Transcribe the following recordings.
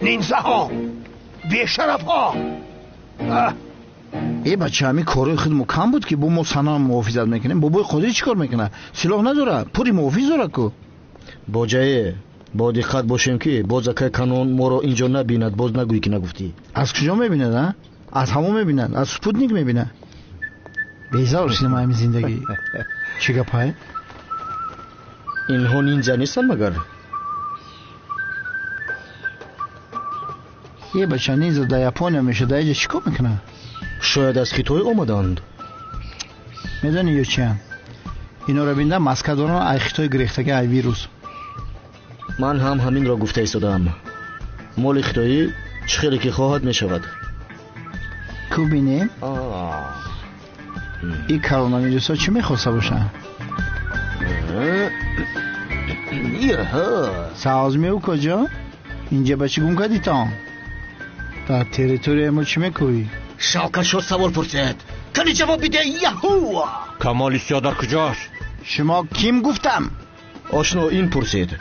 Ниндзаҳо, бешарафҳо. Э бача, ҳамин корои худ мо кам буд, ки бо мо санам муҳофизат мекунем. Бобои Қодир чӣ кор мекунад? Силоҳ надорад, пури муҳофиз дорад ку. Боҷае, бо диққат бошем, ки боз акай Канон моро инҷо набинад, боз нагӯӣ, ки нагуфтӣ. Аз куҷо мебинад, а? Аз ҳаво мебинад, аз спутник мебинад. Безор шудем ҳамин зиндагӣ. Чӣ гапай? Инҳо ниндзя нестанд магар? Е бача, ниндзя дар Япония мешад, дар инҷа чӣ кор мекунад? Шояд аз Хитой омаданд. Медонӣ ё чиянд? Инора бинда маска доранд, ай Хитой гирехтага, ай вирус. Ман ҳам ҳаминро гуфта истодаам. Моли хитоӣ чӣ хеле ки хоҳад мешавад. Ку бинем? Ин коронавирусҳо чӣ мехоста бошанд? Савз меу куҷо? Инҷа ба чӣ гум кардитон? Дар территорияи мо чӣ мекӯӣ? Шавкатшо савол пурсед. Кани ҷавоб биде, яҳу! Камоли Сиё дар куҷост? Шумо ким гуфтам? Ошно ин пурсид.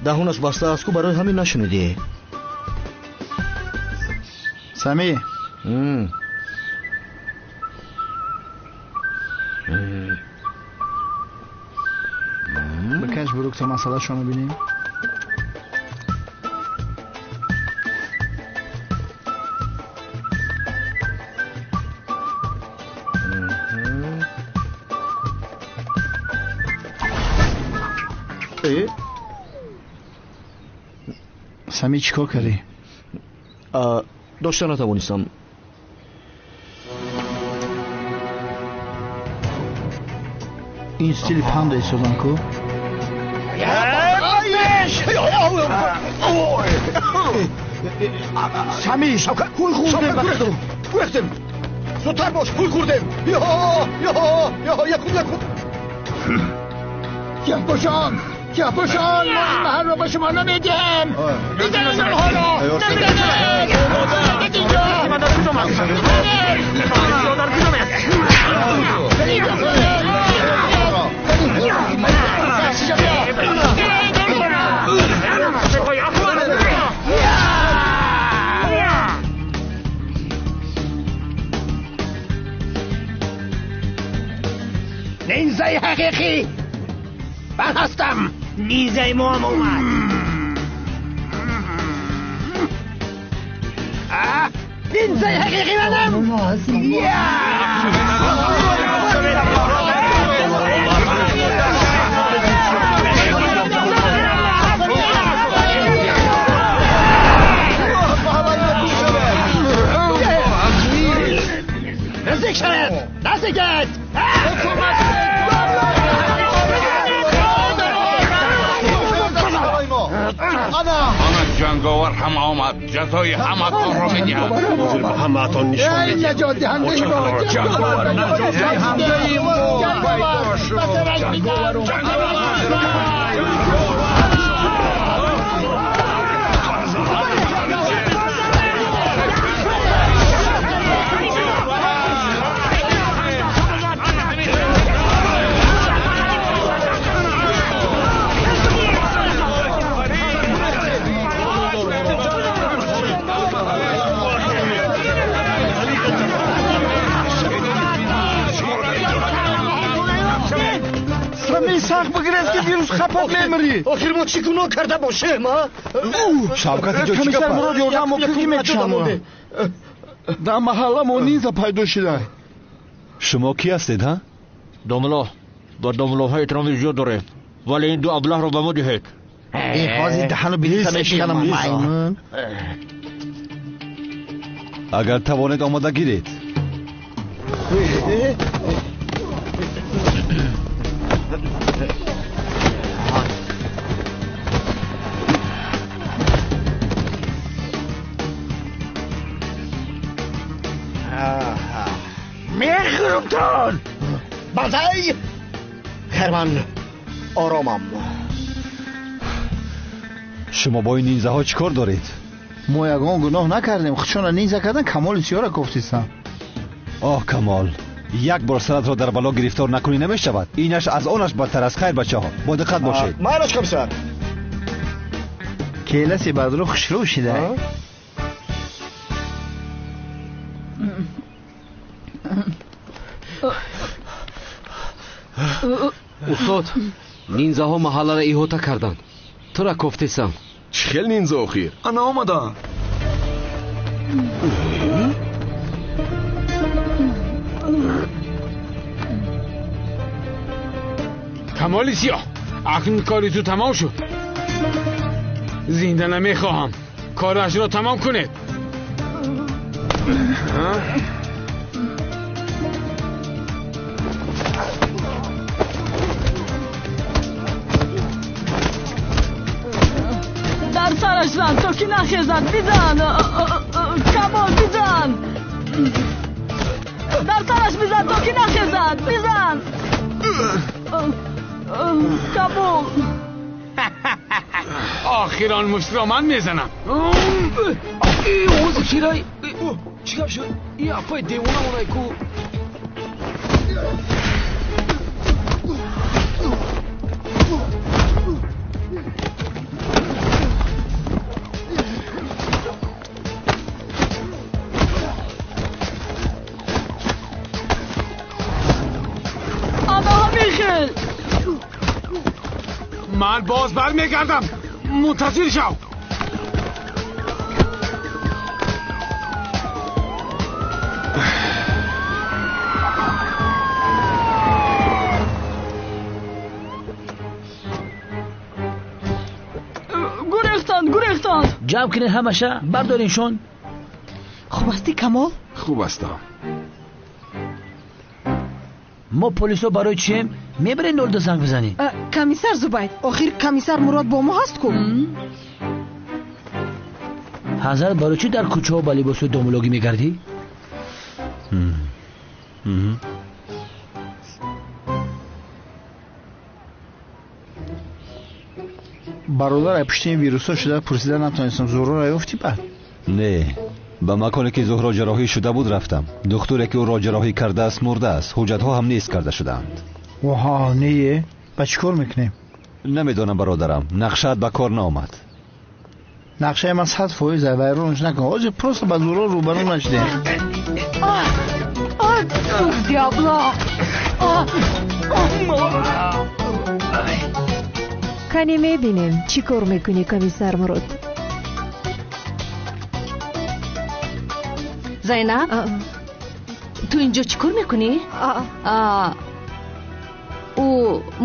Даҳонаш баста аст ку, барои ҳамин нашунидӣ. Сами. Бикаш бурук то масъалашонро бинем. Сами, чӣ кор кардӣ? Дошта натавонистам. Ин стили панда истодам ку? Сами, ҳуй хӯрдем, гурехтем. Зудтар бош, ҳуй хӯрдем. Якум, якум. Сиёҳпӯшон, сиёҳпӯшон, мо ин маҳалро ба шумо намедиҳем. Бизанед онҳоро, намедиҳем. Инҷо. Ниндзаи ҳақиқӣ ман ҳастам. Ниндзаи мо ҳам омад. Ниндзаи ҳақиқӣ манам. Наздик шавед, наздикет. Ана ҷанговар ҳам омад, ҷазои ҳаматонро медиҳад. Ҳозир ба ҳамаатон нишон медиҳам. Ҷанговар, наҷотдиҳандаи мо пайдо шуд. Ҷанговар, Сахт бигирез, ки вирус хапок мемирӣ. Охир мо чӣ гуноҳ карда бошем, а? Шавкат, инҷо чӣ Комиссар гап? Мурод, ёрдам мо ки мекушам. Дар маҳалла мо ниндза пайдо шуда. Шумо кӣ ҳастед, ҳа? Домло, ба домлоҳо эҳтироми зиёд дорем, вале ин ду аблаҳро ба мо диҳед. Э, ҳозир даҳану билиса мешиканам, маймун. Агар тавонед, омода гиред. Мехӯрумтон. Базай! Херман, оромам. Шумо бо ин ниндзаҳо чӣ кор доред? Мо ягон гуноҳ накардем, худшонро ниндза кардан. Камоли Сиёра кофтистам. Оҳ, Камол, як бор саратро дар бало гирифтор накунӣ намешавад. Инаш аз онаш бадтар аст. Хайр, бачаҳо, бо диққат бошед. Майлаш, комиссар. Келаси бадру хушрӯ шида. Устод, нинзаҳо маҳалларо иҳота карданд. Тура кофтесам. Чӣ хел нинза охир? Ана омадам. Камоли сиёҳ, акнун кори ту тамом шуд. Зинда намехоҳам. Корашро тамом кунед. Дар сараш зан то ки нахезад. Бизан, Камол, бизан. Дар сараш бизан то ки нахезад. Бизан, Камол. Охир он муштро ман мезанам. Кирай, чӣ гап шуд? И апай девона монай ку. Ана ҳамин хел. Ман боз бармегардам. Мунтазир шав. Гурехтанд, гурехтанд. Ҷамъ кунед ҳамаша, бардориншон. Хуб ҳастӣ, Камол? Хуб ҳастам. Мо полисо барои чием? Мебарем нолда занг бизанем. Комиссар Зубайд, охир комиссар Мурод бо мо ҳаст ку? Ҳазрат, барои чӣ дар кӯчаҳо ба либосҳои домулогӣ мегардӣ? Бародар, ай пушти ин вирусҳо шуда пурсида натонистам. Зуҳроро ёфтӣ баъд? Не, ба маконе ки Зуҳро ҷарроҳӣ шуда буд рафтам. Духтуре ки ӯро ҷарроҳӣ кардааст мурдааст. Ҳуҷҷатҳо ҳам нест карда шудаанд. Оҳо, не, ба чӣ кор мекунем? Намедонам бародарам, нақшаат ба кор наомад. Нақшаи ман 100% вайронш накун. Ҳозир просто ба Зуҳро рӯбарӯ нашудем. Кане мебинем, чӣ кор мекунӣ, комиссар Мурод. Зайнаб, ту инҷо чӣ кор мекунӣ? Ӯ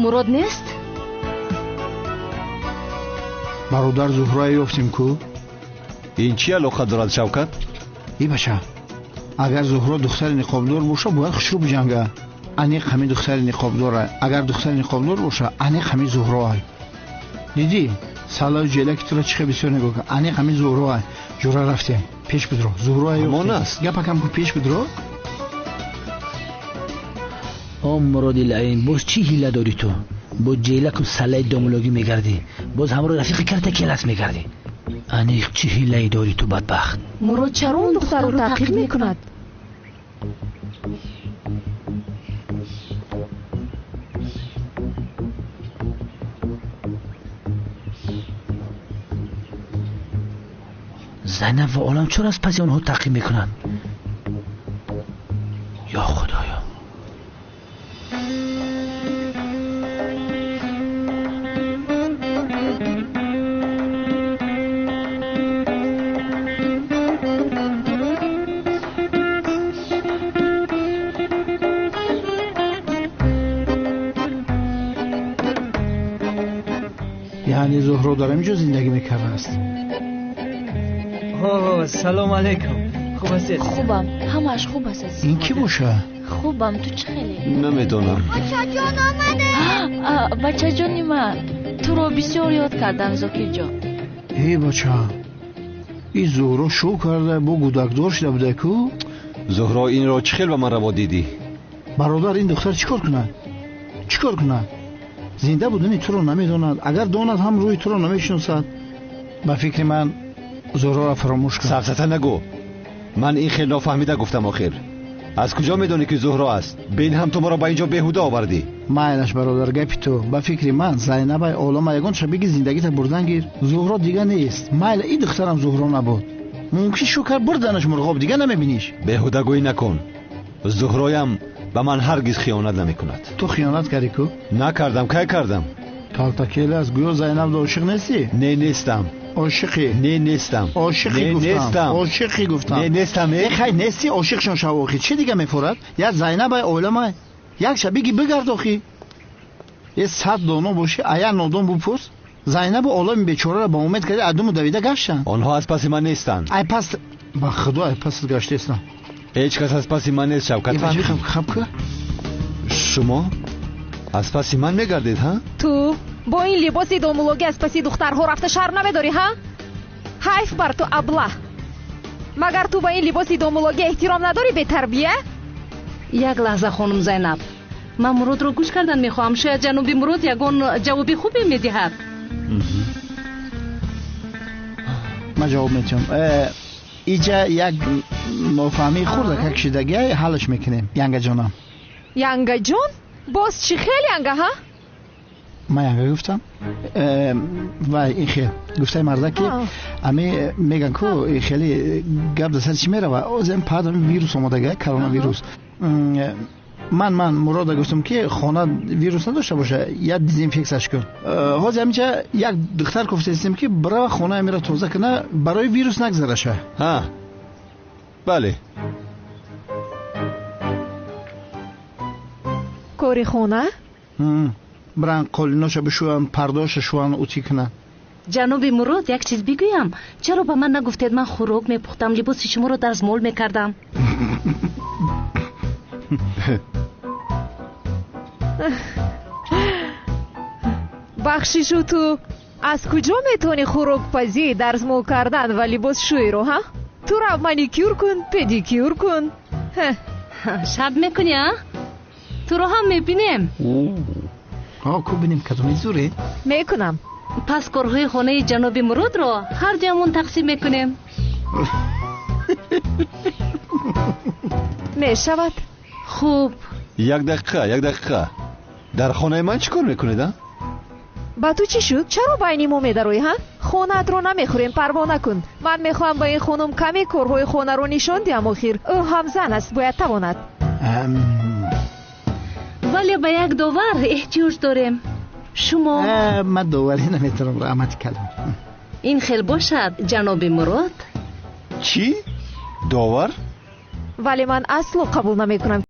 Мурод нест? Бародар, Зуҳрое ёфтем ку? Ин чӣ алоқа дорад, Шавкат? И бача, агар Зуҳро духтари ниқобдор боша, бояд хушрӯ биҷанга. Аниқ ҳамин духтари ниқобдора. Агар духтари ниқобдор боша, аниқ ҳамин Зуҳроай. Дидӣ, салаю ҷелаки туро чӣ хел бисёр нигоҳ кард. Аниқ ҳамин Зуҳроай. Ҷура рафтем, пеш бидро. Зуҳроай ҳамон аст. Гапакам ку, пеш бидро. О Муроди лаим, боз чӣ ҳила дорӣ ту? Бо ҷелаку салаи домулогӣ мегардӣ, боз ҳамроҳ рафиқи карта келас мегардӣ. Аниқ чӣ ҳилае дорӣ ту, бадбахт? Мурод чаро он духтарро таъқиб мекунад? Зайнаб ва Олам чаро аз паси онҳо таъқиб мекунанд? Ё Худоё! Яъне Зуҳро дар ҳамин ҷо зиндагӣ мекардааст. Салом алейкум. Хуб ҳастед? Хубам, ҳамааш хуб аст, азиз. Ин кӣ боша? Хубам, ту чӣ хеле? Намедонам. Бачаҷон омада. Бачаҷони ман, туро бисёр ёд кардам, Зокирҷон. Э бача, ин Зуҳро шӯ карда, бо гудакдор шуда буда ку? Зуҳро, инро чӣ хел ба ман раво дидӣ? Бародар, ин духтар чӣ кор кунад? Чӣ кор кунад? Зинда будани туро намедонад. Агар донад ҳам рӯи туро намешиносад. Ба фикри ман Зуҳроро фаромӯш кун. Сафсата нагӯ. Ман ин хел нофаҳмида гуфтам охир. Аз куҷо медонӣ ки Зуҳро аст? Бин ҳам ту маро ба ин ҷо беҳуда овардӣ. Майлаш, бародар, гапи ту. Ба фикри ман, Зайнабай олама ягон шабиги зиндагита бурдан гир. Зуҳро дига нест. Майла, и духтарам Зуҳро набуд. Мумкин шукар бурданаш мурғоб, дига намебиниш. Беҳудагӯӣ накун. Зуҳроям ба ман ҳаргиз хиёнат намекунад. Ту хиёнат кардӣ ку? Накардам, кай кардам? Калтакел аст, гӯё Зайнаб ошиқ нестӣ? Не, нестам. Ошиқӣ? Не, нестам. Ошиқӣ гуфтам. Ошиқӣ гуфтам. Не, нестам. Э, хай нестӣ, ошиқшон шав охи. Чӣ дига мефорад? Я Зайнабай оламай. Як шабиги бигард охи. Е сад доно бошӣ, а як нодон бупурс. Зайнабу олами бечораро ба умед карди, адуму давида гаштанд. Онҳо аз паси ман нестанд. Ай пас ба худо, ай пасат гаштестам. Ҳеҷ кас аз паси ман нест, Шавкат. Хаб ку? Шумо аз паси ман мегардед, ҳа? Ту бо ин либоси домулогӣ аз паси духтарҳо рафта шарм намедорӣ, ҳа? Ҳайф бар ту, аблаҳ! Магар ту ба ин либоси домулогӣ эҳтиром надорӣ, бетарбия? Як лаҳза, хонум Зайнаб, ман Муродро гӯш кардан мехоҳам. Шояд ҷаноби Мурод ягон ҷавоби хубе медиҳад. Ман ҷавоб метиҳам. Иҷа як нофаҳмии хурда как шидагия ҳаллаш мекунем, янгаҷонам. Янгаҷон? Боз чӣ хел янга, ҳа? Ман янга гуфтам. Вай, ин хел гуфтаи марда ки ами меган ку хеле гап дар сари чӣ мерава? Озем пад вирус омадага, коронавирус. Ман Мурода гуфтам ки хона вирус надошта боша, як дезинфексияш кун. Ҳозир ҳаминҷа як духтар гуфтаистем ки бирава хонаи амира тоза куна, барои вирус нагзараша. Ҳа, бале. Кори хона? Биран қолиноша бишӯян, пардоша шӯян, утӣ кунан. Ҷаноби Мурод, як чиз бигӯям. Чаро ба ман нагуфтед? Ман хӯрок мепухтам, либоси шуморо дарзмол мекардам. Бахшишу, ту аз куҷо метавонӣ хӯрокпазӣ, дарзмол кардан ва либосшӯиро, ҳа? Ту рав маникюр кун, педикюр кун. Шаб мекунӣ, а? Туро ҳам мебинем. Ку бинем, кадоми зуре? Мекунам. Пас корҳои хонаи ҷаноби Муродро ҳар дуямон тақсим мекунем. Мешавад. Хуб. Як дақиқа, як дақиқа. Дар хонаи ман чӣ кор мекунед, а? Ба ту чӣ шуд? Чаро байни мо медароӣ, ҳа? Хонаатро намехӯрем, парво накун. Ман мехоҳам ба ин хонум каме корҳои хонаро нишон диҳам охир. Ӯ ҳам зан аст, бояд тавонад. Вале ба як довар эҳтиёҷ дорем. Шумо? Ман доварӣ наметавонам, раҳмати калом. Ин хел бошад, ҷаноби Мурод. Чӣ? Довар? Вале ман асло қабул намекунам.